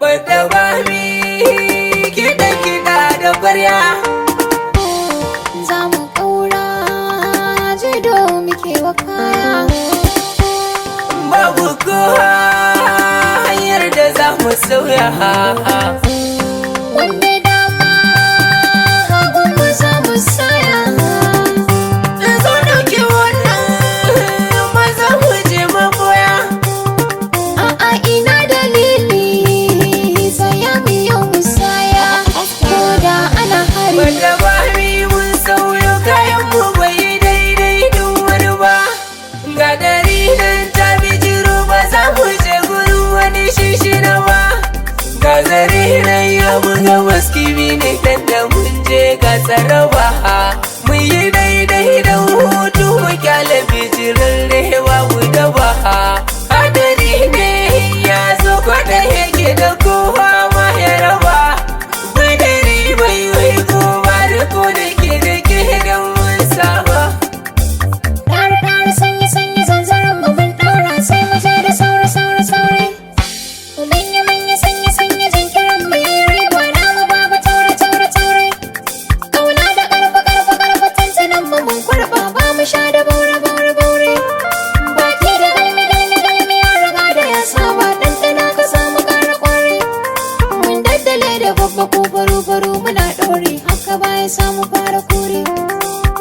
Bada bami kiɗa kiɗa da kwarya. Za mu ƙaura jido muke wa kaya. Babu kowa hanyar da za mu sauya. Wanda dama hagun mu za mu saya. Zo ɗauki wannan, maza mu je maboya. A'a, ina dalili, saya mu yau mu saya. Ko da ana hari. Bada bami mun sauyo kayan mu, bai yi daidai duk wani ba. Ga dari nan ta bijiro, ba za mu je gurin wani shishina ba. Ga zare nan ya buga maskibi ne dan da mun je ga tsaraba. Mu yi daidai da hutu, mu kyale bijirin rewa mu daba. Hadari ne ya zo kwaɗa yake da kowa ma ya raba. Badari bai wai kowa da ko da ke da ke da mun saba. Ɗare ɗare, sanyi sanyi, zanzaran mu mun ɗaura, sai mu je da sauri sauri sauri. Manya manya, sanyi sanyi, jinkirin mu yi riba namu babu taure taure taure. Kauna da ƙarfi ƙarfi ƙarfi, tantanan mu mun kurɓa, ba mu sha da baure baure baure. Baki da galmi galmi galmi, ya riga da ya saba, ɗanɗana ka samu ƙara ƙwari. Mun daddale da babba ko baro baro muna ɗore, haka baya samu fara kore.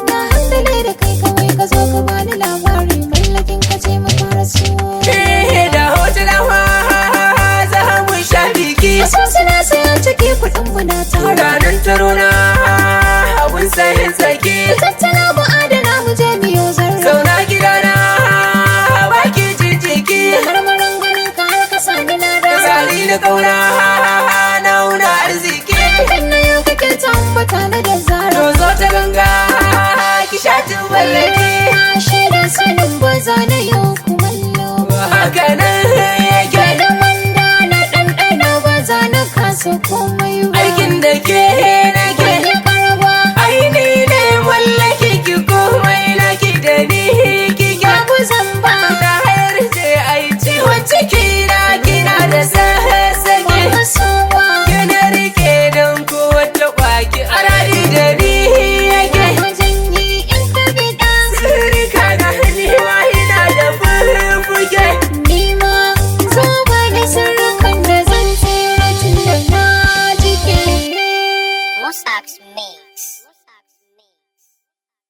Na handale da kai, kawai ka zo ka bani labari, mallakin ka ce mu fara so. Eh, da hotuna ma za mu sha biki. Wasu suna sayan ciki, kuɗin mu na tara. Ranar taro na abun sayin tsaki. Tattala mu adana, mu je miyo zarra. Zauna gidana, baki jijiki. Marmarin ganin ka har ka sani na dara. Tsari da kauna na wuna arziki. Kan na yau kake tambata na da zara. To zo ta ganga ki sha tubalaki. Na shaida sanin ba za na yau kumallo ba. Haka nan yake. Da manda na ɗanɗana, ba za na kasa komai ba. Aikin da ke